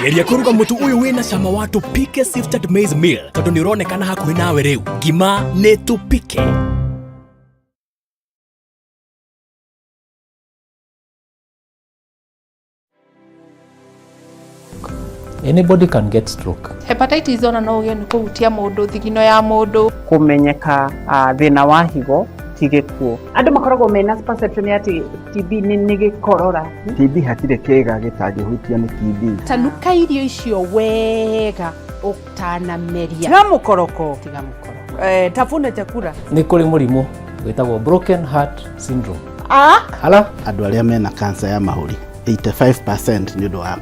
Geria kũruga mũtu ũyũ wĩna cama wa Tupike Sifted Maize Meal tondũ nĩ ũronekana hakuhĩ nawe rĩu. Ngima nĩ Tupike. Anybody can get stroke. Hepatitis ona no ũgĩe nĩ kũhutia mũndũ, thigino ya mũndũ. Kũmenyeka thĩna wa higo ti gĩkuũ. Andũ makoragwo mena perception ya atĩ TB nĩ gĩkorora. TB hatirĩ kĩga gĩtangĩhutio nĩ TB. Tanuka irio icio wega ũtanameria. Tiga mũkoroko. Tiga mũkoroko. Tafuna chakula. Nĩ kũrĩ mũrimũ wĩtagwo broken heart syndrome. Ah? Hala? Andũ arĩa mena cancer ya mahũri 85% nĩ ũndũ wa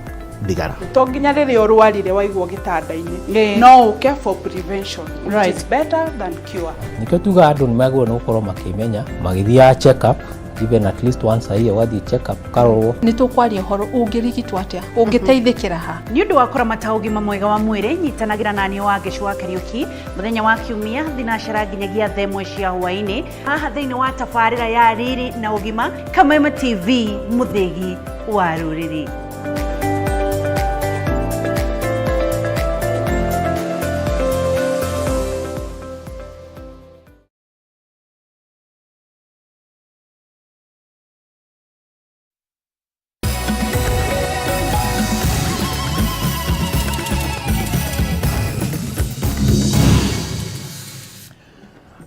thigara. To nginya rĩrĩa ũrwarire waigwo gĩtanda-inĩ, no ũke for prevention, which is better than cure. Nĩkĩo tugaga andũ nĩ magĩrĩirwo nĩ gũkorwo makĩmenya magĩthiaga check up even at least once a year, ũgathiĩ check up ũkarorwo. Nĩ tũkwaria ũhoro ũngĩrigitwo atĩa, ũngĩteithĩkĩra ha. Nĩ ũndũ wa kũramata ũgima mwega wa mwĩrĩ, nyitanagĩra na niĩ Wangeci wa Kariũki mũthenya wa Kiumia thinacara nginyagia thaa ĩmwe cia hwaĩ-inĩ haha thĩinĩ wa tabarĩra ya Riri na Ũgima, Kameme TV, mũthĩgi wa rũrĩrĩ.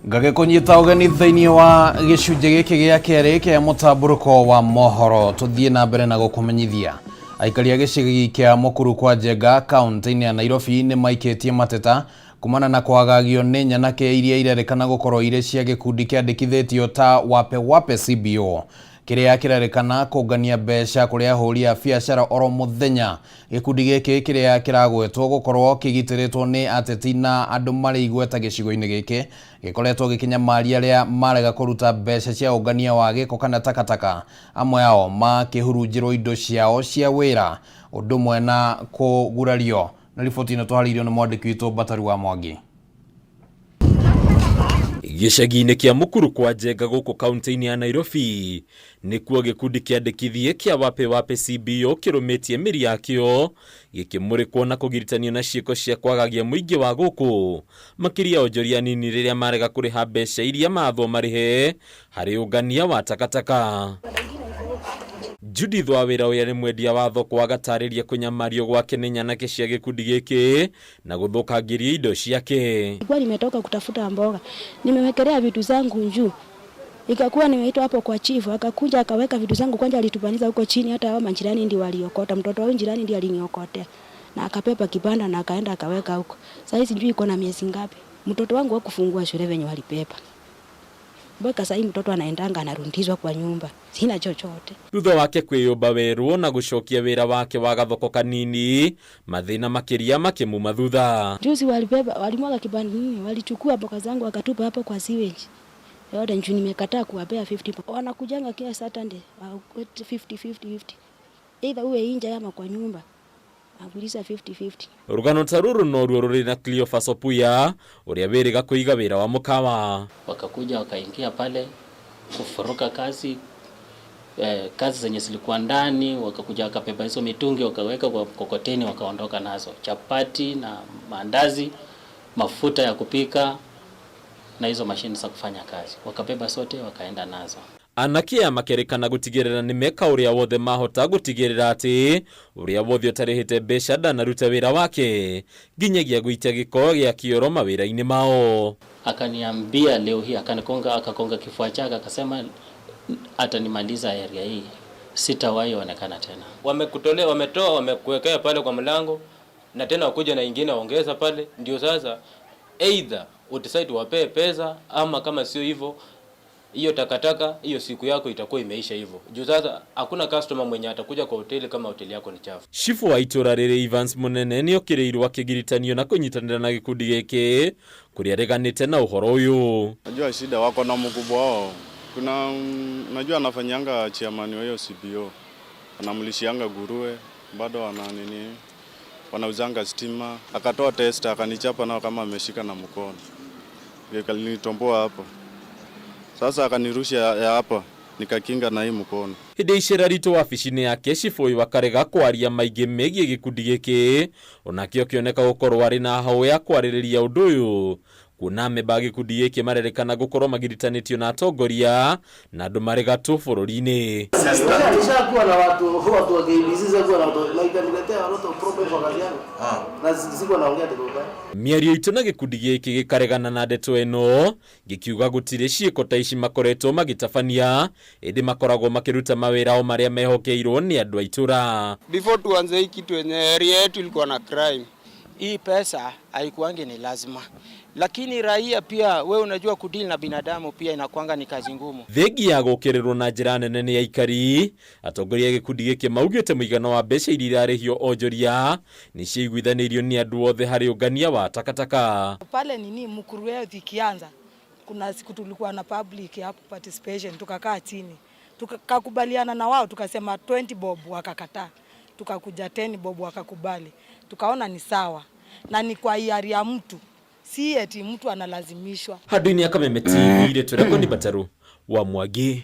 Ngagĩkũnyita ũgeni thĩinĩ wa gĩcunjĩ gĩkĩ gĩa kerĩ kĩa mũtambũrũko wa mohoro. Tũthiĩ na mbere na gũkũmenyithia aikari a gĩcagi kĩa Mũkuru kwa Njenga kaunti-inĩ ya Nairobi nĩ maikĩtie mateta kumana na kwagagio nĩ nyanake iria irerĩkana gũkorwo irĩ cia gĩkundi kĩandĩkithĩtio ta Wape Wape CBO kĩrĩa kĩrerĩkana kũngania mbeca kũrĩ ahũri a biacara oro mũthenya. Gĩkundi gĩkĩ kĩrĩa kĩragwetwo gũkorwo kĩgitĩrĩtwo nĩ ateti na andũ marĩ igweta gĩcigo-inĩ gĩkĩ gĩkoretwo gĩkĩnyamaria arĩa marega kũruta mbeca cia ũngania wa gĩko kana takataka, amwe ao makĩhurunjĩrwo indo ciao cia wĩra ũndũ ũmwe na kũgurario. Na riboti ĩno tũharĩirio nĩ mwandĩki witũ Bataru wa Mwangi. Gĩcagi-inĩ kĩa Mũkuru kwa Njenga gũkũ kaunti-inĩ ya Nairobi nĩkuo gĩkundi kĩandĩkithie kĩa Wape Wape CBO kĩrũmĩtie mĩri yakĩo gĩkĩmũrĩkwo na kũgiritanio na ciĩko cia kwagagia mũingĩ wa gũkũ makĩria onjoria anini rĩrĩa marega kũrĩha mbeca iria mathwo marĩhe harĩ ũngania wa takataka. Judith wa wĩra ũrĩa nĩ mwendia wa thoko agatarĩria kũnyamario gwake nĩ nyanake cia gĩkundi gĩkĩ na gũthũkangĩria indo ciake. Nilikuwa nimetoka kutafuta mboga, nimewekelea vitu zangu juu, ikakuwa nimeitwa hapo kwa chifu, akakuja akaweka vitu zangu kwanza, alitupaniza huko chini, hata hao majirani ndio waliokota, mtoto wa jirani ndiye aliniokotea na akapepa kibanda na akaenda akaweka huko. Sasa hizi sijui iko na miezi ngapi. Mtoto wangu hakufungua shule venye walipepa. Mpaka sasa mtoto anaendanga anarundizwa kwa nyumba, sina chochote. Thutha wake kwĩyũmba werũ na gũcokia wĩra wake wa gathoko kanini, mathĩna makĩria makĩmuma thutha. Juzi walibeba, walimwaga kibanda nini, walichukua mboga zangu wakatupa hapo kwa sewage. Yote njoo nimekataa kuwapea 50. Wanakujanga kila Saturday, 50 50 50. Either uwe nje ama kwa nyumba. Akuliza 50-50. Rũgano ta rũrũ noruo rũrĩ na Cleophas Opuya ũrĩa wĩrĩga kũiga wĩra wa mũkawa. Wakakuja wakaingia pale kufuruka kazi, kazi zenye zilikuwa ndani, wakakuja wakabeba hizo mitungi wakaweka kwa mkokoteni wakaondoka nazo, chapati na maandazi, mafuta ya kupika na hizo mashine za kufanya kazi, wakabeba sote wakaenda nazo. Anake aya makerĩkana gũtigĩrĩra nĩ meka ũrĩa wothe mahota gũtigĩrĩra atĩ ũrĩa wothe ũtarĩhĩte mbeca ndanaruta wĩra wake nginyagia gũitia gĩko gĩa kĩoro mawĩra-inĩ mao. Akaniambia leo hii, akanikonga, akakonga kifua chake akasema atanimaliza area hii, sitawahi onekana tena. Wamekutolea, wametoa, wamekuwekea pale kwa mlango na tena wakuja na ingine waongeza pale, ndio sasa either udecide wapee pesa ama kama sio hivyo hiyo takataka hiyo siku yako itakuwa imeisha hivyo. Juu sasa hakuna customer mwenye atakuja kwa hoteli kama hoteli yako ni chafu. Chifu wa itũra rĩrĩ Evans Munene nĩokĩrĩirwo akĩgiritanio na kũnyitanĩra na gĩkundi gĩkĩ kũrĩa areganĩte na ũhoro ũyũ. Najua shida wako na mkubwa wao. Kuna najua anafanyanga chairman wa hiyo CBO. Anamlishianga nguruwe, bado ana nini? Wanauzanga stima. Akatoa tester akanichapa nao kama ameshika na mkono. Nilitomboa hapo. Sasa akanirusha ya hapa. Nikakinga na hii mkono. Hĩndĩ icera ritũ wabici-inĩ yake, cibũ ũyũ akarega kwaria maingĩ megiĩ gĩkundi gĩkĩ, onakĩo kĩoneka gũkorwo arĩ na hau ya kwarĩrĩria ũndũ ũyũ, kuona amemba a gĩkundi gĩkĩ marerĩkana gũkorwo magiritanĩtio na atongoria na andũ marĩ gatũ bũrũri-inĩ. Nishakuwa na watu wa KBC, sikuwa na watu na ikaniletea a lot of problem kwa kazi yangu. Na sikuwa naongea tu kwa. Mĩario itũ na gĩkundi gĩkĩ gĩkaregana na ndeto ĩno, gĩkiuga gũtirĩ ciĩko ta ici makoretwo magĩtabania, ĩndĩ makoragwo makĩruta mawĩra o marĩa mehokeirwo nĩ andũ a itũra. Before tuanze hii kitu yenye area yetu ilikuwa na crime. Hii pesa haikuangi ni lazima, lakini raia pia, we unajua kudeal na binadamu pia inakuanga ni kazi ngumu. Thengi ya gũkĩrĩrwo na njĩra nene nĩ aikari, atongoria a gĩkundi gĩkĩ maugĩte mũigana wa mbeca iria irarĩhio onjoria nĩ ciaiguithanĩirio nĩ andũ othe harĩ ũngania wa takataka. Pale nini Mukuru Health ikianza, kuna siku tulikuwa na public hapo participation, tukakaa chini tukakubaliana na wao, tukasema 20 bob, wakakataa, tukakuja 10 bob, wakakubali, tukaona ni sawa na ni kwa hiari ya mtu, si eti mtu analazimishwa. Handũ-inĩ ya Kameme TV, rĩtwa rĩakwa nĩ Mbatarũ wa Mwangi.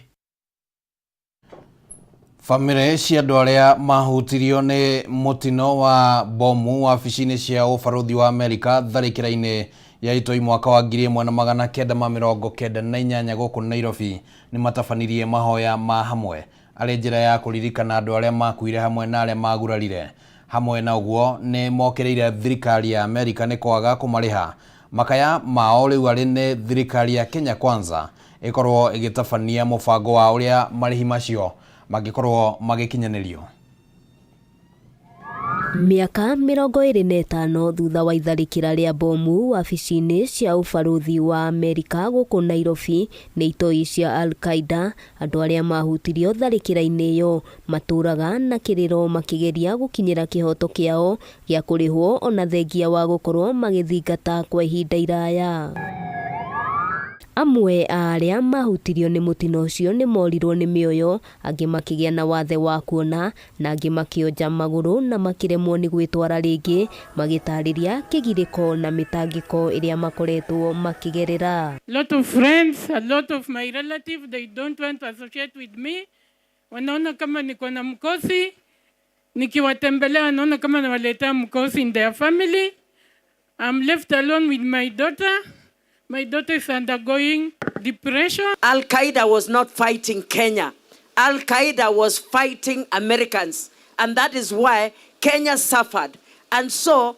Bamĩrĩ cia andũ arĩa mahutirio nĩ mũtino wa bomu wabici-inĩ cia ũbarũthi wa Amerika tharĩkĩra-inĩ ya itoi mwaka wa 1998 gũkũ Nairobi nĩ matabanirie mahoya ma hamwe arĩ njĩra ya kũririkana andũ arĩa makuire hamwe na arĩa magurarire. Hamwe na ũguo nĩ mokĩrĩire thirikari ya Amerika nĩ kwaga kũmarĩha makaya mao rĩu arĩ nĩ thirikari ya Kenya Kwanza ĩkorwo ĩgĩtabania mũbango wa ũrĩa marĩhi macio mangĩkorwo magĩkinyanĩrio. Mĩaka 25 thutha wa itharĩkĩra rĩa bomu wabici-inĩ cia ũbarũthi wa Amerika gũkũ Nairobi nĩ itoi cia Al-Qaeda, andũ arĩa mahutirio tharĩkĩra-inĩ ĩyo matũraga na kĩrĩro makĩgeria gũkinyĩra kĩhoto kĩao gĩa kũrĩhwo ona thengia wa gũkorwo magĩthingata kwa ihinda iraya. Amwe a arĩa mahutirio nĩ mũtino ũcio nĩ morirwo nĩ mĩoyo, angĩ makĩgĩa na wathe wa kuona, na angĩ makĩonja magũrũ na makĩremwo nĩ gwĩtwara rĩngĩ, magĩtarĩria kĩgirĩko na mĩtangĩko ĩrĩa makoretwo makĩgerera. Lot of friends, a lot of my relatives, they don't want to associate with me. Wanaona kama niko na mkosi, nikiwatembelea wanaona kama nawaletea mkosi in their family. I'm left alone with my daughter. My daughter is undergoing depression. Al Qaeda was not fighting Kenya. Al Qaeda was fighting Americans. And that is why Kenya suffered. And so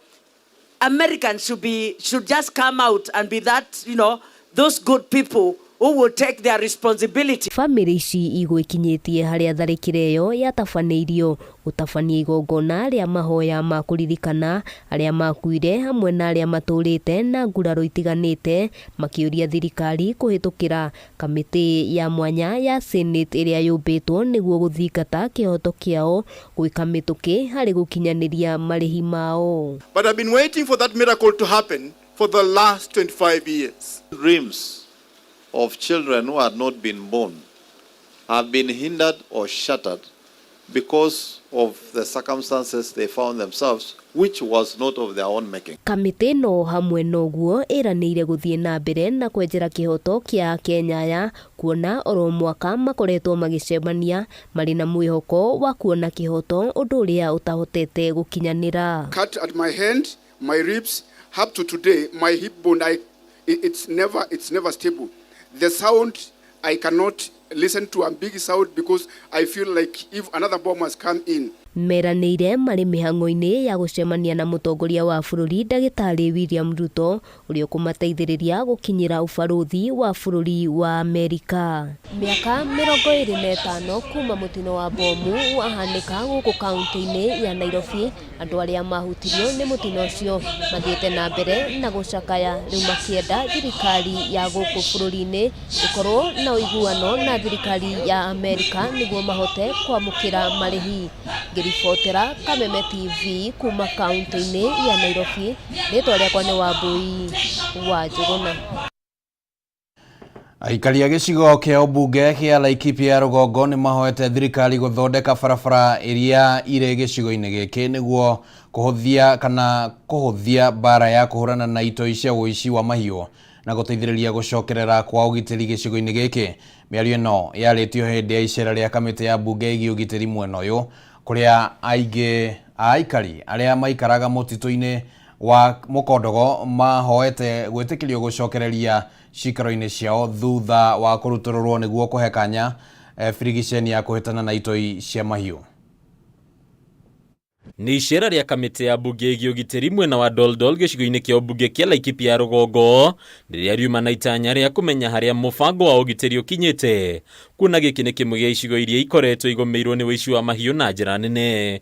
Americans should just come out and be those good people who will take their responsibility. Bamĩrĩ ici igwĩkinyĩtie harĩa tharĩkĩra ĩyo yatabanĩirio gũtabania igongona rĩa mahoya ma kũririkana arĩa makuire hamwe na arĩa matũrĩte na nguraro itiganĩte, makĩũria thirikari kũhĩtũkĩra kamĩtĩ ya mwanya ya Senate ĩrĩa yũmbĩtwo nĩguo gũthingata kĩhoto kĩao gwĩka mĩtũkĩ harĩ gũkinyanĩria marĩhi mao. But I've been waiting for that miracle to happen for the last 25 years. Dreams of children who had not been born have been hindered or shattered because of the circumstances they found themselves, which was not of their own making. Kamĩtĩ ĩno hamwe na ũguo ĩranĩire gũthiĩ na mbere na kwenjera kĩhoto kĩa Akenya aya, kuona oro mwaka makoretwo magĩcemania marĩ na mwĩhoko wa kuona kĩhoto, ũndũ ũrĩa ũtahotete gũkinyanĩra. Cut at my hand, my ribs, up to today, my hip bone, it's never stable. The sound, I cannot listen to a big sound because I feel like if another bomb has come in. Meranĩire marĩ mĩhang'o-inĩ ya gũcemania na mũtongoria wa bũrũri Ndagĩtarĩ William Ruto, ũrĩa ũkũmateithĩrĩria gũkinyĩra ũbarũthi wa bũrũri wa Amerika. Mĩaka 25 kuma mũtino wa bomu wahanĩka gũkũ kaunti-inĩ ya Nairobi, andũ arĩa mahutirio nĩ mũtino ũcio mathiĩte na mbere na gũcakaya, rĩu makĩenda thirikari ya gũkũ bũrũri-inĩ ĩkorwo na ũiguano na thirikari ya Amerika nĩguo mahote kwamũkĩra marĩhi. Ngĩribotera Kameme TV kuma kaunti-inĩ ya Nairobi, rĩtwa rĩakwa nĩ Wambui wa Njũgũna. Aikari a gĩcigo kĩa ũmbunge kĩa Laikipia ya rũgongo nĩ mahoete thirikari gũthondeka barabara iria irĩ gĩcigo-inĩ gĩkĩ nĩguo kũhũthia kana kũhũthia mbara ya kũhũrana na itoi cia ũici wa mahiũ Na gũteithĩrĩria gũcokerera kwa ũgitĩri gĩcigo-inĩ gĩkĩ. Mĩario ĩno yarĩtio hĩndĩ ya icera rĩa kamĩtĩ ya mbunge ĩgiĩ ũgitĩri mwena ũyũ, kũrĩa aingĩ a aikari arĩa maikaraga mũtitũ-inĩ wa Mũkondogo mahoete gwĩtĩkĩrio gũcokereria ciikaro-inĩ ciao thutha wa kũrutũrũrwo nĩguo kũhe kanya birigiceni ya kũhĩtana na itoi cia mahiũ. Nĩ icera rĩa kamĩtĩ ya mbunge ĩgiĩ ũgitĩri mwena wa Doldol gĩcigo-inĩ kĩa ũmbunge kĩa Laikipia ya rũgongo, rĩrĩa riuma na itanya rĩa kũmenya harĩa mũbango wa ũgitĩri ũkinyĩte, kuona gĩkĩ nĩ kĩmwe gĩa icigo iria ikoretwo igũmĩirwo nĩ ũici wa mahiũ na njĩra nene.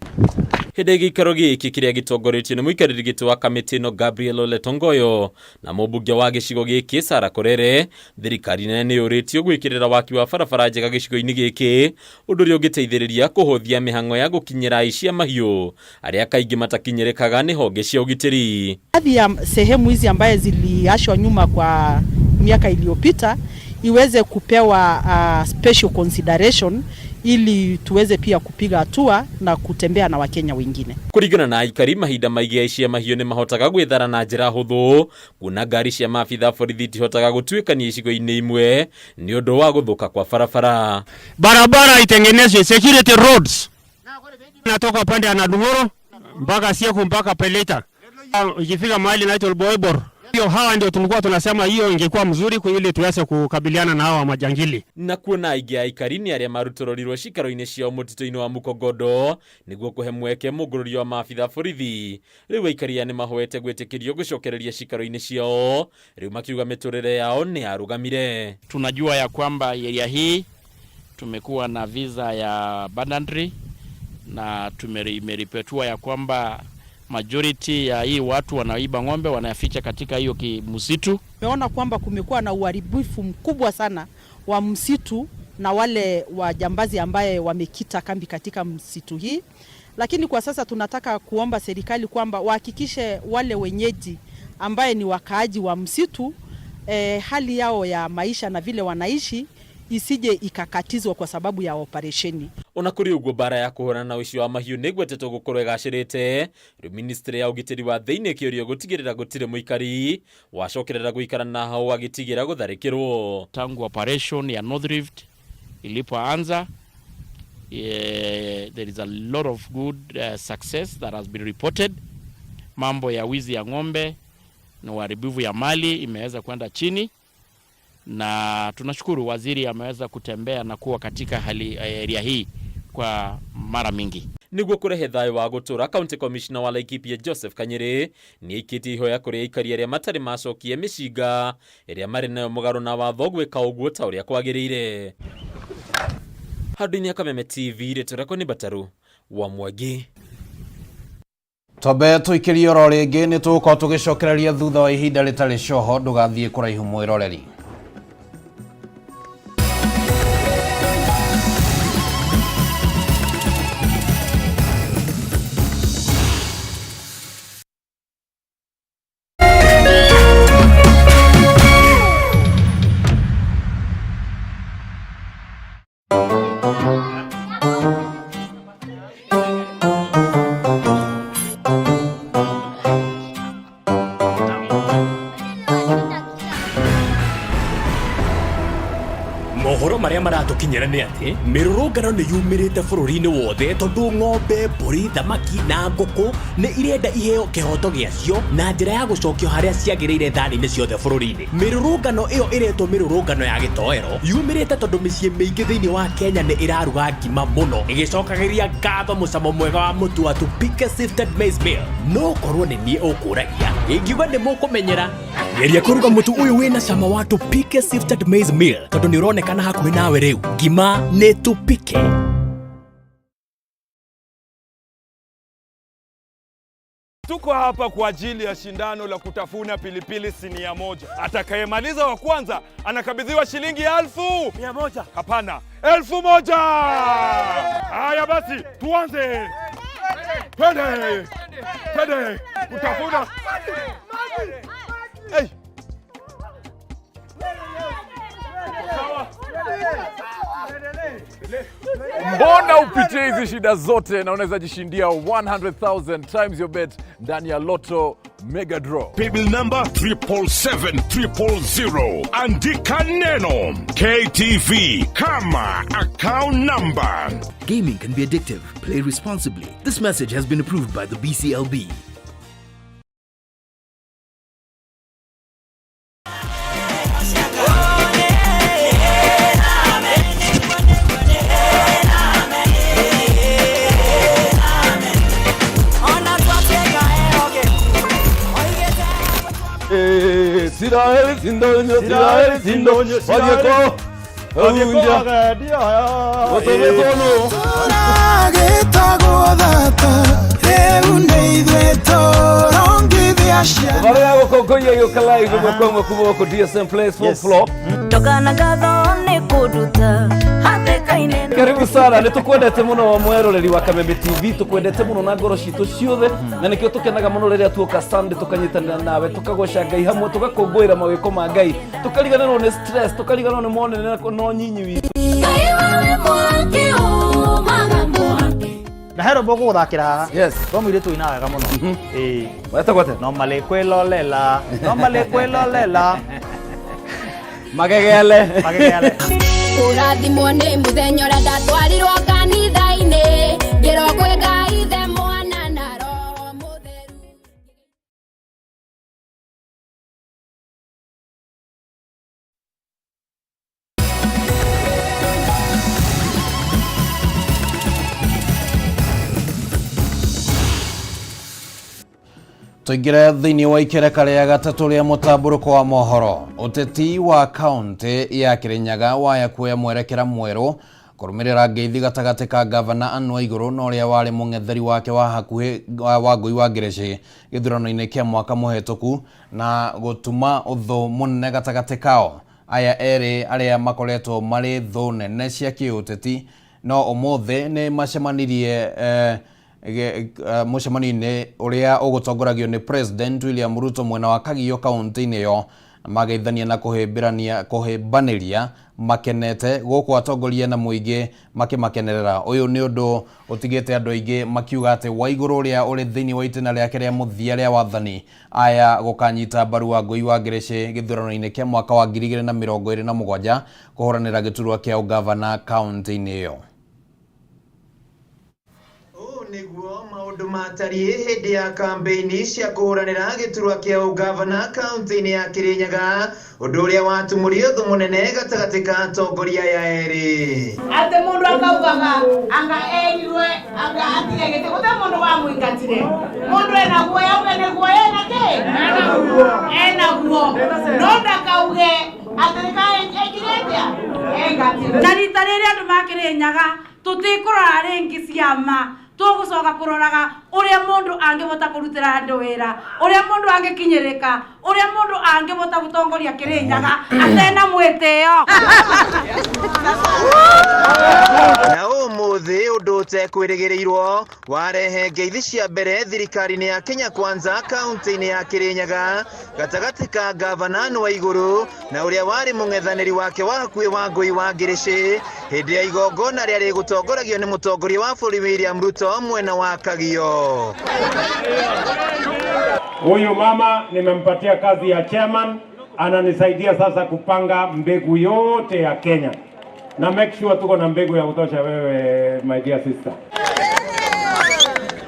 Hĩndĩ ya gĩikaro gĩkĩ kĩrĩa gĩtongoretio nĩ mũikarĩri gĩtĩ wa kamĩtĩ ĩno Gabriel Ole Tongoyo na mũmbunge wa gĩcigo gĩkĩ Sarah Korere, thirikari nene nĩ yũrĩtio gwĩkĩrĩra waki wa barabara njega gĩcigo-inĩ gĩkĩ, ũndũ ũrĩa ũngĩteithĩrĩria kũhũthia mĩhang'o ya gũkinyĩra aici a mahiũ arĩa kaingĩ matakinyĩrĩkaga nĩ honge cia ũgitĩri. Baadhi ya sehemu hizi ambaye ziliachwa nyuma kwa miaka iliyopita iweze kupewa special consideration ili tuweze pia kupiga hatua na kutembea na Wakenya wengine. Kũringana na aikari, mahinda maingĩ aici a mahiũ nĩ mahotaga gwĩthara na njĩra hũthũ, kuona ngari cia maabitha a borithi itihotaga gũtuĩkania icigo-inĩ imwe nĩ ũndũ wa gũthũka kwa barabara. Barabara itengenezwe, security roads natoka pande ya Nadung'oro mpaka Sieku mpaka Peleta, ikifika mahali inaitwa Boibor. Hiyo hawa ndio tulikuwa tunasema hiyo ingekuwa mzuri ili tuweze kukabiliana na hawa majangili. Na kuona aingĩ a aikari nĩ arĩa marutũrũrirwo cikaro-inĩ ciao mũtitũ-inĩ wa Mukogodo nĩguo kũhe mweke mũngũrũrio wa maabitha borithi. Rĩu aikari aya nĩ mahoete gwĩtĩkĩrio gũcokereria cikaro-inĩ ciao, rĩu makiuga mĩtũrĩre yao nĩ yarũgamire. Tunajua ya kwamba area hii tumekuwa na visa ya banditry na imeripotiwa ya kwamba majority ya hii watu wanaiba ng'ombe wanayaficha katika hiyo msitu. Tumeona kwamba kumekuwa na uharibifu mkubwa sana wa msitu na wale wajambazi ambaye wamekita kambi katika msitu hii, lakini kwa sasa tunataka kuomba serikali kwamba wahakikishe wale wenyeji ambaye ni wakaaji wa msitu hali yao ya maisha na vile wanaishi isije ikakatizwa kwa sababu ya operesheni. Ona kũrĩ ũguo, mbara ya kũhũrana na ũici wa mahiũ nĩ ĩgwetetwo gũkorwo ĩgacĩrĩte. Rĩu ministry ya ũgitĩri wa thĩinĩ ĩkĩũrio gũtigĩrĩra gũtirĩ mũikari wacokerera gũikara na hau agĩtigĩra gũtharĩkĩrwo. Tangu operation ya North Rift ilipoanza, there is a lot of good success that has been reported. Mambo ya wizi ya ng'ombe na uharibifu ya mali imeweza kwenda chini, na tunashukuru waziri ameweza kutembea na kuwa katika hali area hii kwa mara mingi. Nĩguo kũrehe thayũ wa gũtũra, County Commissioner wa Laikipia Joseph Kanyĩrĩ nĩ aikĩtie ihoya kũrĩ aikari arĩa matarĩ macokie mĩcinga ĩrĩa marĩ nayo mũgarũ na watho gwĩka ũguo ta ũrĩa kwagĩrĩire. Handũ-inĩ ya Kameme TV, rĩtwa rĩakwa nĩ Mbataru wa Mwangi. Twambe tũikĩrie oro rĩngĩ, nĩ tũgũkorwo tũgĩcokereria thutha wa ihinda rĩtarĩ coho. Ndũgathiĩ kũraihu mwĩroreri. Mohoro marĩa maratũkinyĩra nĩ atĩ mĩrũrũngano nĩ yumĩrĩte bũrũri-inĩ wothe tondũ ng'ombe, mbũri, thamaki na ngũkũ nĩ irenda iheo kĩhoto gĩacio na njĩra ya gũcokio harĩa ciagĩrĩire thani-inĩ ciothe bũrũri-inĩ. Mĩrũrũngano ĩyo ĩretwo mĩrũrũngano ya gĩtoero yumĩrĩte tondũ mĩciĩ mĩingĩ thĩinĩ wa Kenya nĩ ĩraruga ngima mũno ĩgĩcokagĩria ngatho mũcamo mwega wa mũtu wa Tupike Sifted Maize Meal. No korwo nĩ niĩ ũkũragia ingiuga nĩ mũkũmenyera. Geria kũruga mũtu ũyũ wĩna cama wa Tupike Sifted Maize Meal tondũ nĩ ũronekana hakuhĩ nawe rĩu. Ngima nĩ Tupike. Tuko hapa kwa ajili ya shindano la kutafuna pilipili sinia moja. Atakayemaliza wa kwanza anakabidhiwa shilingi 1,100. Hapana, 1,000. Haya basi, tuanze. Twende. Twende. Kutafuna. Hey. Mbona upitie hizi shida zote na unaweza jishindia 100,000 times your bet ndani ya Lotto Mega Draw. Paybill number 777,000. Andika neno KTV kama account number. Gaming can be addictive. Play responsibly. This message has been approved by the BCLB. Barĩa gũkũngũiya gĩũka live ĩmwe kwa ĩmwe kuma gũkũ DSM Place fourth floor. Ndogana ngatho nĩ kũnduta hatĩka-inĩ. Karibu sana, nĩ tũkwendete mũno mweroreri wa Kameme TV, tũkwendete mũno na ngoro citũ ciothe, na nĩkĩo tũkenaga mũno rĩrĩa tuoka Sunday tũkanyitanĩra nawe, tũkagoca Ngai hamwe, tũgakũngũĩra mawĩko ma Ngai, tũkariganĩrwo nĩ stress, tũkariganĩrwo nĩ monene na ũnyinyi witũ. Ngai wewe mwaki umaga mwaki. Na hero boko guthakira haha. Yes. Kwa mũirĩtu ũinaga wega mũno. Ĩĩ. Wetagwo atĩa? No malĩ kwĩlolela. No malĩ kwĩlolela. Magegele. Magegele. Kũrathimwo nĩ mũthenya ũrĩa ndatwarirwo kanitha-inĩ ngĩrwo kwĩ Ngai Ithe Mwana na Roho Mũtheru. Tũingĩre thĩinĩ wa ikereka rĩa gatatũ rĩa mũtambũrũko wa mohoro. Ũteti wa kaũntĩ ya Kĩrĩnyaga waya kuoya mwerekera mwerũ kũrũmĩrĩra ngeithi gatagatĩ ka gavana Anne Waigũrũ na ũrĩa warĩ mũng'etheri wake wa hakuhĩ Wangũi wa Ngĩrĩcĩ gĩthurano-inĩ kĩa mwaka mũhetũku na gũtuma ũthũ mũnene gatagatĩ kao. Aya erĩ arĩa makoretwo marĩ thũ nene cia kĩũteti no ũmũthĩ nĩ macemanirie mũcemanio-inĩ ũrĩa ũgũtongoragio nĩ President William Ruto mwena wa Kagio kaũntĩ-inĩ ĩyo, na mageithania na kũhĩmbanĩria makenete gũkũ atongoria na mũingĩ makĩmakenerera. Ũyũ nĩ ũndũ ũtigĩte andũ aingĩ makiuga atĩ Waigũrũ ũrĩa ũrĩ thĩinĩ wa itĩna rĩake rĩa mũthia rĩa wathani aya gũkanyita mbaru Wangũi wa Ngĩrĩcĩ gĩthurano-inĩ kĩa mwaka wa 2027 kũhũranĩra gĩturwa kĩa ũgavana kaũntĩ-inĩ ĩyo. Nĩguo maũndũ matariĩ hĩndĩ ya kambeini cia kũhũranĩra gĩturwa kĩa ũgavana kaũntĩ-inĩ ya Kĩrĩnyaga, ũndũ ũrĩa watumũrie ũthũ mũnene gatagatĩ ka atongoria aya erĩ. Atĩ mũndũ akaugaga anga erirwe anga atige gĩtĩ, gũtirĩ mũndũ wamũingatire. Mũndũ ena guoya auge nĩ guoya ena kĩ? Ena guo. No ndakauge atĩ nĩ ekire atĩa? Engatirwe. Na rita rĩrĩ andũ ma Kĩrĩnyaga tũtikũrora rĩngĩ ciama, tũgũcoka kũroraga ũrĩa mũndũ angĩhota kũrutĩra andũ wĩra, ũrĩa mũndũ angĩkinyĩrĩka, ũrĩa mũndũ angĩhota gũtongoria Kĩrĩnyaga atena mwĩtĩo. Na ũmũthĩ ũndũ ũtekwĩrĩgĩrĩirwo warehe ngeithi cia mbere thirikari-inĩ ya Kenya Kwanza kaũntĩ-inĩ ya Kĩrĩnyaga gatagatĩ ka gavana Anne Waigũrũ na ũrĩa warĩ mũng'ethanĩri wake wa hakuhĩ Wangũi wa Ngĩrĩcĩ hĩndĩ ya igongona rĩa rĩgũtongoragio nĩ mũtongoria wa bũrũri William Ruto mwena wa Kagio. Huyu mama nimempatia kazi ya chairman, ananisaidia sasa kupanga mbegu yote ya Kenya na make sure tuko na mbegu ya kutosha. Wewe my dear sister.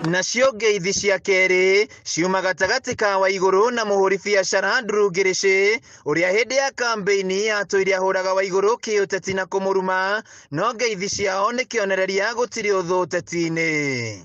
Nacio ngeithi cia kerĩ ciuma gatagatĩ ka Waigũrũ na mũhũri biacara Andrew Ngĩrĩcĩ ũrĩa hĩndĩ ya kambeini atũire ahũraga Waigũrũ kĩũteti na kũmũruma, no ngeithi ciao nĩ kĩonereria gũtirĩ ũthũ ũteti-inĩ.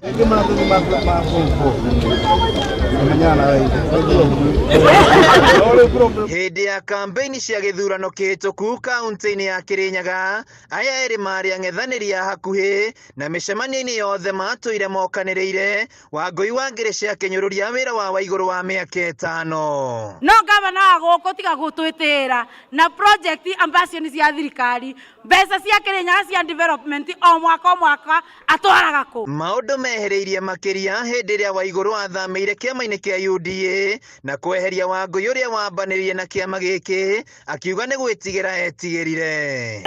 Hĩndĩ ya kambeini cia gĩthurano kĩhĩtũku kaũntĩ-inĩ ya Kĩrĩnyaga, aya erĩ marĩ ang'ethanĩri a hakuhĩ na mĩcemanio-inĩ yothe matũire mokanĩrĩire. Wangũi wa Ngĩrĩcĩ akĩnyũrũria wĩra wa Waigũrũ wa mĩaka ĩtano. No gavana wa gũkũ tiga gũtwĩtĩra na project ambacio nĩ cia thirikari, mbeca cia Kĩrĩnyaga cia development o mwaka o mwaka atwaraga kũ? Maũndũ mehereirie makĩria hĩndĩ ĩrĩa Waigũrũ athamĩire kĩama-inĩ kĩa UDA na kweheria Wangũi ũrĩa wambanĩrĩire na kĩama gĩkĩ, akiuga nĩ gwĩtigĩra etigĩrire.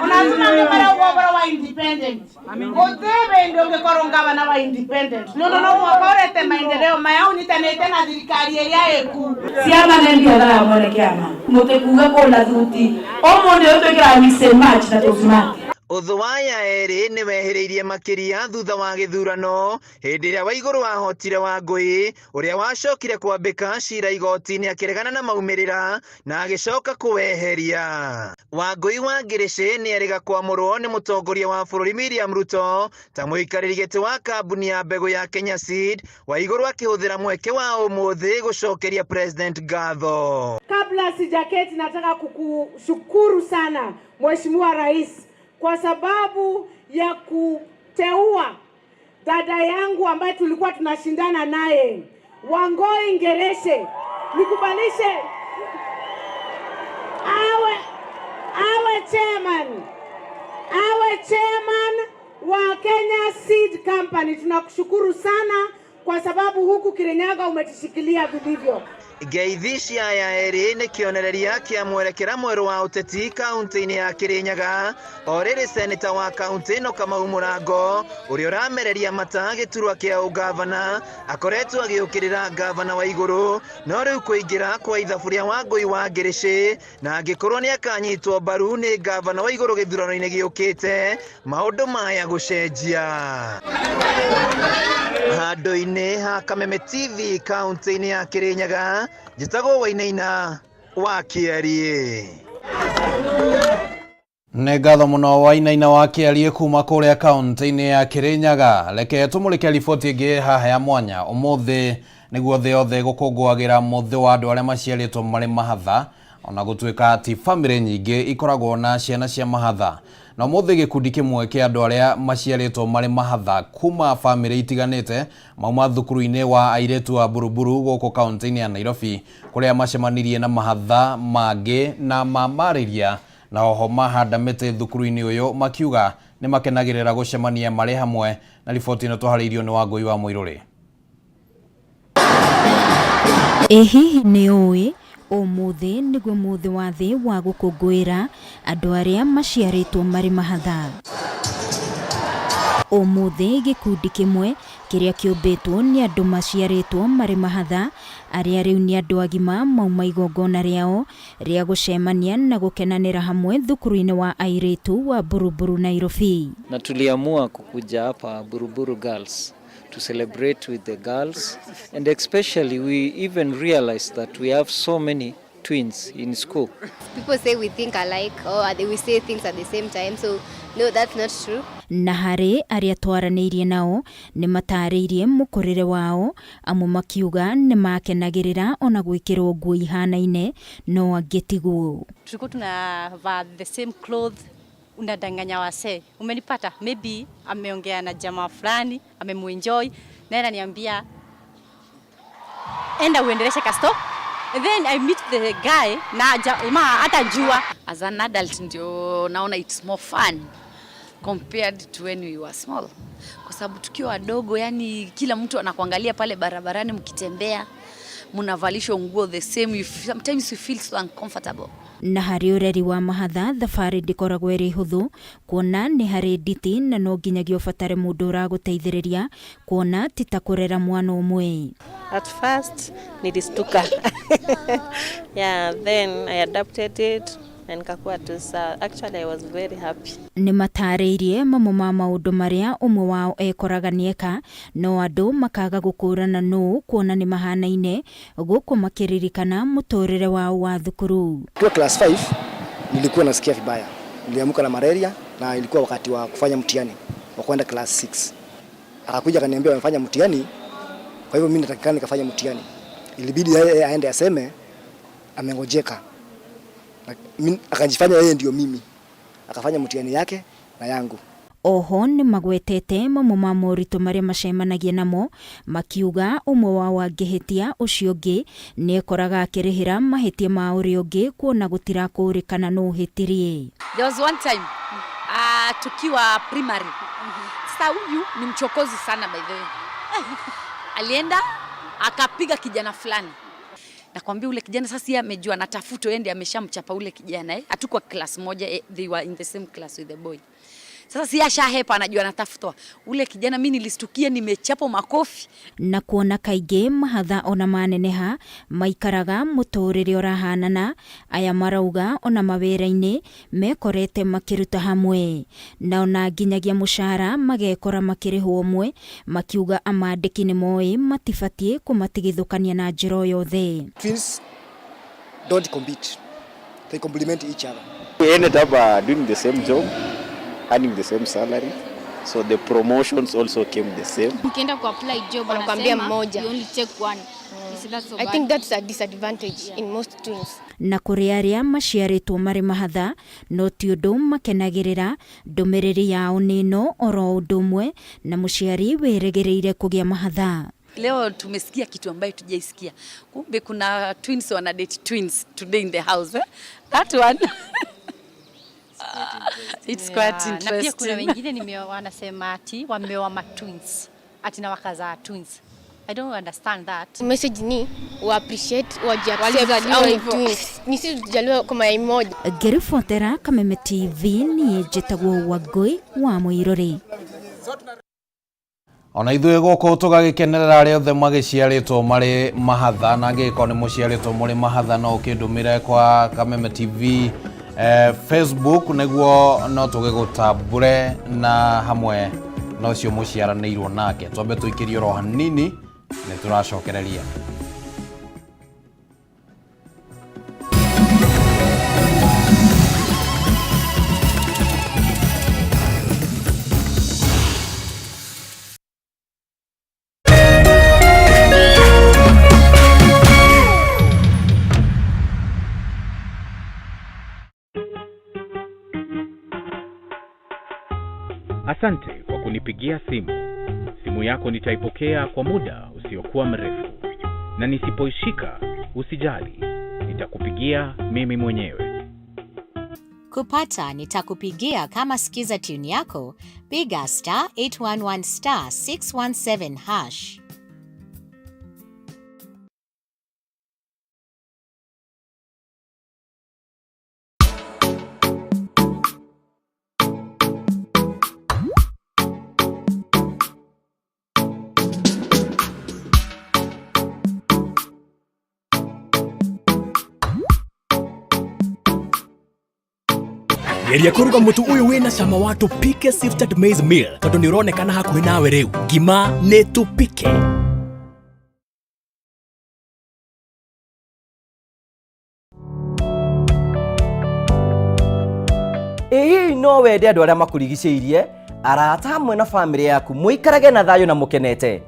Ona atumanga marauga ũhoro wa independent gũtirĩ hĩndĩ ũngĩkorwo ngavana Gavana wa independent nĩ ũndũ no mũhaka ũrete maendeleo maya ũnyitanĩte na thirikari ĩrĩa ĩku. Ciama nĩ mbiathara ya mwene kĩama mũtĩkuge kũna thuti ũmũthĩ ũyũ twĩkĩraga mix and match na tũcumati. Ũthũ wa aya erĩ nĩ wehĩrĩirie makĩria thutha wa gĩthurano hĩndĩ ĩrĩa Waigũrũ ahotire Wangũi ũrĩa wacokire kwambĩka cira igoti-inĩ akĩregana na maumĩrĩra na agĩcoka kũweheria. Wangũi wa Ngĩrĩcĩ nĩ erĩga kwamũrwo nĩ mũtongoria wa bũrũri William Ruto ta mũikarĩri gĩtĩ wa kambuni ya mbegũ ya Kenya Seed, Waigũrũ akĩhũthĩra mweke wa ũmũthĩ gũcokeria President ngatho. Kabla sijaketi, nataka kukushukuru sana Mheshimiwa Rais kwa sababu ya kuteua dada yangu ambaye tulikuwa tunashindana naye Wangoi Ngereshe, nikubalishe awe chairman wa Kenya Seed Company. Tunakushukuru sana kwa sababu huku Kirinyaga umetushikilia vilivyo. Ngeithi cia aya erĩ nĩ kĩonereria kĩa mwerekera mwerũ wa ũteti kaunti-inĩ ya Kirinyaga. O rĩrĩ seneta wa kaunti ĩno Kamau Mũrango ũrĩa ũramereria mata gĩturwa kĩa ũgavana akoretwo agĩũkĩrĩra gavana wa igũrũ, no rĩu kũingĩra kwa ithabu rĩa Wangũi wa Ngĩrĩcĩ na angĩkorwo nĩ akanyitwo mbaru nĩ gavana wa igũrũ gĩthurano-inĩ gĩũkĩte, maũndũ maya gũcenjia. Handũ-inĩ ha Kameme TV kaunti-inĩ ya Kirinyaga, njĩtagwo Wainaina wa Kĩariĩ. Nĩ ngatho mũno Wainaina wa Kĩariĩ kuma kũrĩa kaunti-inĩ ya Kirinyaga. Reke tũmũrĩke riboti ĩngĩ haha ya mwanya. Ũmũthĩ nĩguo thĩ yothe gũkũngũagĩra mũthĩ wa andũ arĩa maciarĩtwo marĩ mahatha, ona gũtuĩka ti bamĩrĩ nyingĩ ikoragwo na ciana cia mahatha. Na ũmũthĩ gĩkundi kĩmwe kĩa andũ arĩa maciarĩtwo marĩ mahatha kuma bamĩrĩ itiganĩte mauma thukuru-inĩ wa airĩtu a Buruburu gũkũ kaunti-inĩ ya Nairobi, kũrĩa macemanirie na mahatha mangĩ na mamarĩria na oho mahanda mĩtĩ thukuru-inĩ ũyũ makiuga nĩ makenagĩrĩra gũcemania marĩ hamwe. Na riboti ĩno twaharĩirio nĩ Wangũi wa Mũirũrĩ. Ĩ hihi nĩ ũĩ ũmũthĩ nĩguo mũthĩ wa thĩ wa gũkũngũĩra andũ arĩa maciarĩtwo marĩ mahatha. Ũmũthĩ gĩkundi kĩmwe kĩrĩa kĩũmbĩtwo nĩ andũ maciarĩtwo marĩ mahatha arĩa rĩu nĩ andũ agima mauma igongona rĩao rĩa gũcemania na gũkenanĩra hamwe thukuru-inĩ wa airĩtu wa Buruburu Nairobi. Na tuliamua kukuja hapa Buruburu Girls to celebrate with the girls, and especially we even realized that we have so many twins in school. People say we think alike or we say things at the same time, so no, that's not true. Na harĩ arĩa twaranĩirie nao nĩ matarĩirie mũkũrĩre wao, amwe makiuga nĩ makenagĩrĩra ona gwĩkĩrwo nguo ihanaine no angĩ tiguo. Tulikuwa tunavaa the same clothes, unadanganya wasee, umenipata? Maybe ameongea na jamaa fulani, amemuenjoy, naye ananiambia enda uendeleshe kasto. And then I meet the guy na jamaa hata jua. As an adult ndio naona it's more fun compared to when we were small. Kwa sababu tukiwa wadogo, yani kila mtu anakuangalia pale barabarani mkitembea, mnavalishwa nguo the same, sometimes you feel so uncomfortable. Na harĩ ũreri wa mahatha thabarĩ ndĩkoragwo ĩrĩ hũthũ kuona nĩ harĩ nditi na no nginyagia ũbatare mũndũ ũragũteithĩrĩria kuona ti ta kũrera mwana ũmwe. At first nilistuka. Yeah, then I adapted it na nikakuwa tu sawa. Actually I was very happy. Nĩ matarĩirie mamwe ma maũndũ marĩa ũmwe wao ekoraga nĩeka no andũ makaga gũkũrana nũ kuona nĩ mahanaine gũkũ makĩririkana mũtũrĩre wao wa thukuru. Nikiwa class 5 nilikuwa nasikia vibaya. Niliamka na malaria na ilikuwa wakati wa kufanya mtihani wa kwenda class 6. Akakuja akaniambia wamefanya mtihani, kwa hivyo mimi natakikana nikafanya mtihani. Ilibidi yeye aende aseme amengojeka. Akajifanya yeye ndio mimi. Akafanya mtihani yake na yangu. Oho nĩ magwetete mamwe ma moritũ marĩa macemanagia namo makiuga ũmwe wao angĩhĩtia ũcio ũngĩ nĩekoraga akĩrĩhĩra mahĩtia ma ũrĩa ũngĩ kuona gũtirakũrĩkana nũ ũhĩtirie. There was one time tukiwa primary. Sasa huyu ni mchokozi sana by the way. Alienda akapiga kijana fulani. Nakwambia ule kijana sasa yeye amejua anatafutwa, yeye ndiye ameshamchapa ule kijana. Hatukuwa class moja, they were in the same class with the boy. Sasa si ashahepa, anajua anatafutwa. Ule kijana mimi nilistukia nimechapwa makofi. Na kuona kaingĩ mahatha ona maneneha maikaraga mũtũrĩre ũrahanana, aya marauga ona mawĩra-inĩ mekorete makĩruta hamwe, na ona nginyagia mũcara magekora makĩrĩhwo ũmwe, makiuga amandĩki nĩ moĩ matibatiĩ kũmatigithũkania na njĩra o yothe. Twins don't compete, they complement each other. We ended up doing the same job, earning the same salary, so the promotions also came the same. Ukienda ku apply job Wanakuambia wanasema mmoja. you only take one. You see, that's so I bad. think that's a disadvantage in most twins. Na kũrĩ arĩa maciarĩtwo marĩ mahatha no ti ũndũ makenagĩrĩra, ndũmĩrĩri yao nĩ ĩno oro ũndũ ũmwe na mũciari wĩrĩgĩrĩire kũgĩa mahatha. Leo tumesikia kitu ambayo tujaisikia. Kumbe kuna twins wana date twins today in the house. Eh? That one. It's quite Yeah, na pia kuna interesting. wengine wanasema ati wameoa ma twins ati na wakazaa twins. I don't understand that. Message ni wa appreciate, waji accept Walizaliwa au ni hivyo. twins. Ni sisi tujaliwa kwa mayai moja. Ngĩribotera Kameme TV niĩ njĩtagwo Wangũi wa Mũirũrĩ. Ona ithuĩ gũkũ tũgagĩkenerera arĩa othe magĩciarĩtwo marĩ mahatha, na angĩgĩkorwo nĩ mũciarĩtwo mũrĩ mahatha no ũkĩndũmĩre kwa Kameme TV Facebook nĩguo no tũgĩgũtambũre na hamwe na ũcio mũciaranĩirwo nake. Twambe tũikĩrie oro hanini nĩ tũracokereria. Asante kwa kunipigia simu. Simu yako nitaipokea kwa muda usiokuwa mrefu, na nisipoishika usijali, nitakupigia mimi mwenyewe. Kupata nitakupigia kama skiza tune yako, piga star 811 star 617 hash. Geria kũruga mũtu ũyũ wĩna cama wa tũpike sifted maize meal tondũ nĩ ũronekana hakuhĩ nawe rĩu. Ngima nĩ tũpike. Ĩ hihi no wende andũ arĩa makũrigicĩirie, arata hamwe na bamĩrĩ yaku mũikarage na thayũ na mũkenete?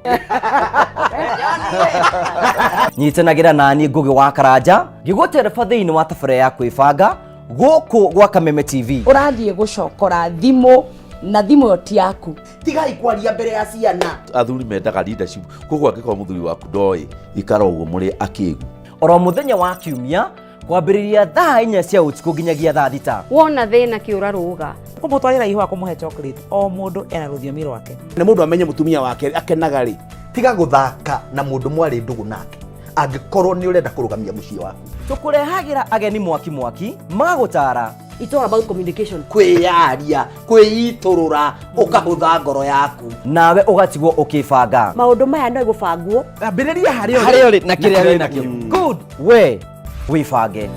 Nyitanagĩra naniĩ Ngũgĩ wa Karanja ngĩgũtereba thĩinĩ wa tabarĩra ya kwĩbanga gũkũ gwa Kameme TV. Ũrathiĩ gũcokora thimũ na thimũ ĩyo ti yaku. Tigai kwaria mbere ya ciana. Athuri mendaga leadership, koguo angĩkorwo mũthuri waku ndoĩ ikara ũguo mũrĩ akĩgu. Oro mũthenya wa kiumia kwambĩrĩria thaa 4 cia ũtukũ nginyagia thaa 6. Wona thĩna kĩũra rũga. Kũmũtwarĩra ihũa kũmũhe chocolate, o mũndũ ena rũthiomi rwake. Nĩ mũndũ amenye mũtumia wake akenaga rĩ, tiga gũthaka na mũndũ mwarĩ ndũgũ nake angĩkorwo nĩ ũrenda kũrũgamia mũciĩ waku. Tũkũrehagĩra ageni mwaki mwaki magũtara. It's all about communication. Kwĩyaria, kwĩitũrũra, ũkahũtha ngoro yaku. Nawe ũgatigwo ũkĩbanga. Maũndũ maya no gũbangwo. Ambĩrĩria harĩa ũrĩ. Harĩa ũrĩ na kĩrĩa wĩ nakĩo. Good. We wĩbange.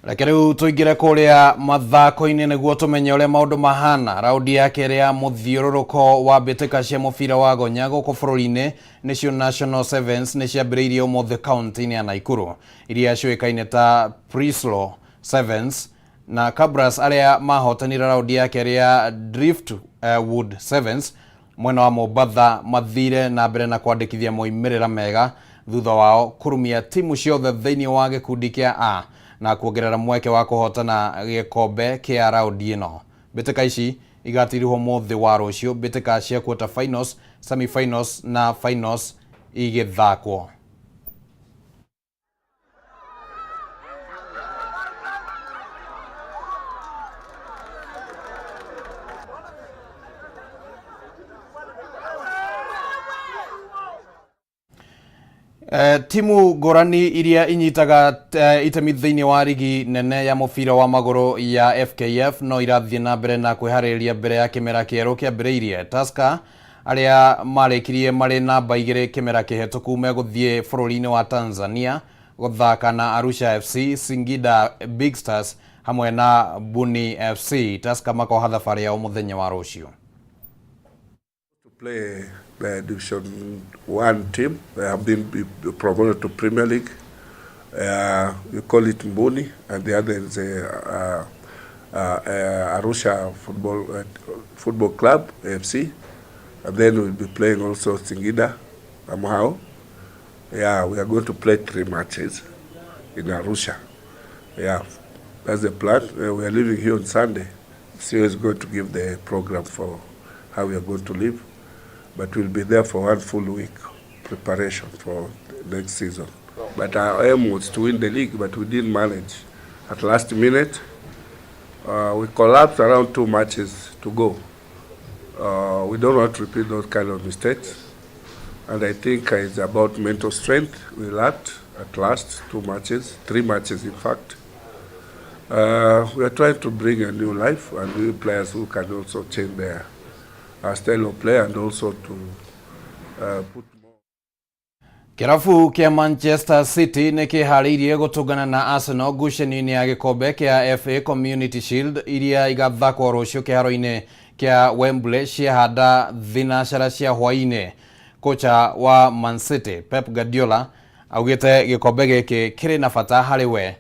Reke rĩu tũingĩre kũrĩa mathako-inĩ nĩguo tũmenye ũrĩa maũndũ mahana. Raundi ya kerĩ ya mũthiũrũrũko wa mbĩtĩka cia mũbira wa gonya gũkũ bũrũri-inĩ nĩcio National Sevens nĩ ciambĩrĩirie ũmũthĩ kaunti-inĩ ya Nakuru, iria ciũĩkaine ta Prislo Sevens na Kabras arĩa mahotanire raundi ya kerĩ ya Driftwood Sevens mwena wa Mombatha mathire na mbere na kwandĩkithia moimĩrĩra mega thutha wao kũrumia timu ciothe thĩinĩ wa gĩkundi kĩa A na kuongerera mweke wa kũhotana gĩkombe kĩa raundi ĩno. Mbĩtĩka ici igatirihwo mũthĩ wa rũciũ mbĩtĩka cia quarter finals, semi finals na finals igĩthakwo. Timu ngũrani iria inyitaga itemi thĩinĩ wa rigi nene ya mũbira wa magũrũ ya FKF no irathiĩ na mbere na kwĩharĩrĩria mbere ya kĩmera kĩerũ kĩambĩrĩirie. Tusker arĩa marĩkirie marĩ namba 2 kĩmera kĩhetũku megũthiĩ bũrũri-inĩ wa Tanzania gũthaka na Arusha FC, Singida Big Stars hamwe na Buni FC. Tusker makoha thabarĩ yao mũthenya wa rũciũ. Play the Division 1 team. They have been promoted to Premier League. We call it Mbuni, and the other is Arusha Football Club, AFC. And then we'll be playing also Singida, somehow. Yeah, we are going to play 3 matches in Arusha. Yeah, that's the plan. We are leaving here on Sunday. CEO is going to give the program for how we are going to leave. But we'll be there for 1 full week preparation for the next season. But our aim was to win the league, but we didn't manage. At last minute, we collapsed around 2 matches to go. We don't want to repeat those kind of mistakes. And I think it's about mental strength. We lacked at last 2 matches, 3 matches in fact. We are trying to bring a new life and new players who can also change their style of play and also to put more. Kĩrabu kĩa Manchester City nĩ kĩharĩirie gũtũngana na Arsenal ngucanio-inĩ ya gĩkombe kĩa FA Community Shield iria igathakwo rũciũ kĩharo-inĩ kĩa Wembley ciahanda thinacara cia hwaĩ-inĩ. Kocha wa Man City Pep Guardiola augĩte gĩkombe gĩkĩ kĩrĩ na bata harĩ we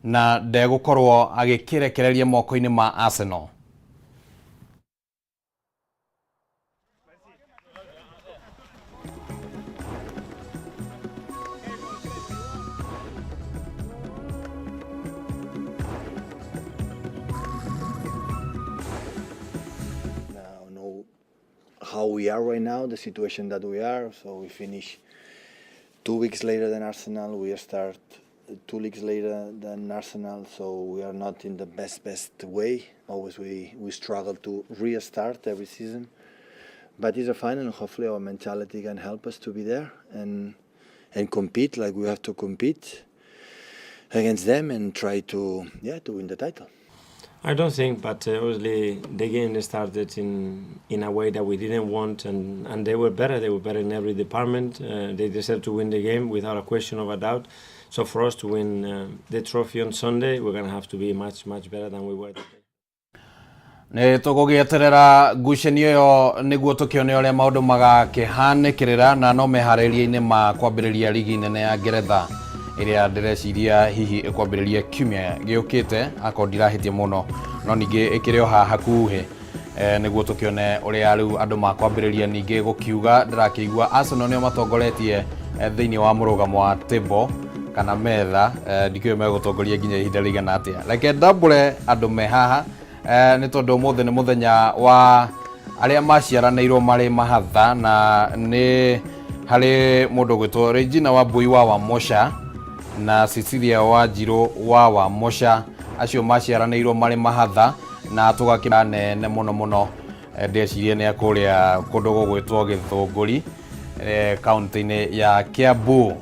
na ndegũkorwo agĩkĩrekereria moko-inĩ ma Arsenal. How we are right now, the situation that we are. So we finish 2 weeks later than Arsenal. We start 2 weeks later than Arsenal. So we are not in the best way. Always we struggle to restart every season. But it's a final, and hopefully our mentality can help us to be there and compete like we have to compete against them and try to win the title. I don't think, but obviously the game started in a way that we didn't want, and they were better. They were better in every department. They deserved to win the game without a question of a doubt. So for us to win the trophy on Sunday, we're going to have to be much, much better than we were today. Nĩ tũgũgĩeterera ngucanio ĩyo nĩguo tũkĩone ũrĩa maũndũ magakĩhanĩkĩrĩra na no meharĩria-inĩ ma kwambĩrĩria rigi nene ya Ngeretha ĩrĩa ndĩreciria hihi ĩkwambĩrĩria kiumia gĩũkĩte akorwo ndirahĩtia mũno no ningĩ ĩkĩrĩ o haha hakuhĩ nĩguo tũkĩone ũrĩa rĩu andũ makwambĩrĩria ningĩ gũkiuga ndĩrakĩigua Arsenal nĩo matongoretie thĩinĩ wa mũrũgamo wa table kana metha ndikĩũĩ megũtongoria nginya ihinda rĩigana atĩa. Reke ndambũre andũ me haha nĩ tondũ ũmũthĩ nĩ mũthenya wa arĩa maciaranĩirwo marĩ mahatha na nĩ harĩ mũndũ ũgwĩtwo Regina Wambui wa Wamosha na Cecilia Wanjirũ wa Wamosha acio maciaranĩirwo marĩ mahatha na tũgakĩra nene mũno mũno ndĩcirie nĩ kũrĩa kũndũ gũgwĩtwo Gĩthũngũri kaunti-inĩ ya Kiambu.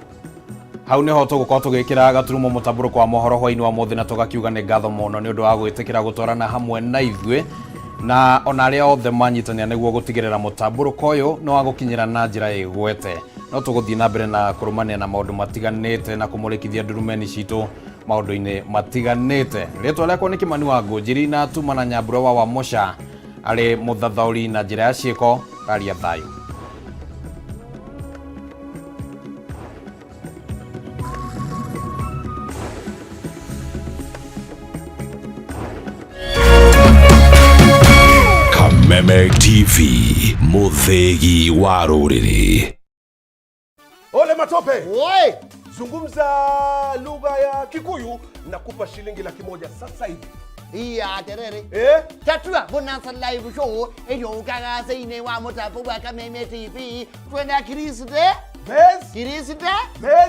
Hau niho tũgũkorwo tũgĩkĩra gaturumo mũtambũrũko wa mohoro hwainĩ wa mũthĩ na tũgakiuga nĩ ngatho mũno nĩ ũndũ wa gwĩtĩkĩra gũtwarana hamwe na ithuĩ na ona arĩa othe manyitanĩra nĩguo gũtigĩrĩra mũtambũrũko ũyũ nĩ wa gũkinyĩra na njĩra ĩgwete. No tũgũthiĩ na mbere na kũrũmanĩra na maũndũ matiganĩte na kũmũrĩkithia ndurumeni citũ maũndũ-inĩ matiganĩte. Rĩtwa rĩakwa nĩ Kĩmani wa Ngũnjiri na tuma na Nyambura wa Wamosha arĩ mũthathaũri na njĩra ya ciĩko raria thayũ. Kameme TV, muthegi wa rũrĩrĩ. Ole Matope. Oi. Zungumza lugha ya Kikuyu na kupa shilingi 100,000 sasa hivi. Iya terere. Tatua Bonanza Live Show eyo kagase ine wa mutapo wa Kameme TV. Twenda Kristo. Kirisite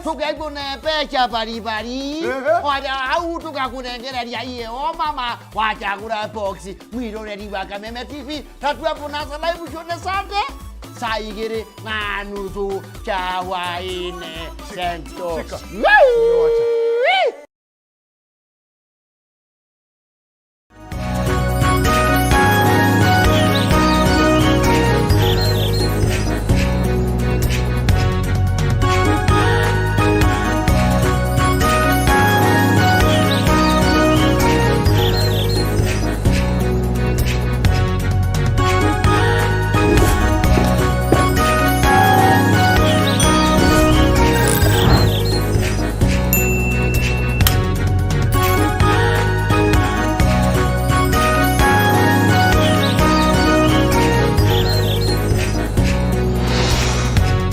tukekune mbeca baribari waja hau tukakunengereria ieo mama wachagura box mwiroreri wa Kameme TV tatua Bonanza Live show ne Sunday saa igĩrĩ na nuthu cha hwaĩ-inĩ. Sento. Shika.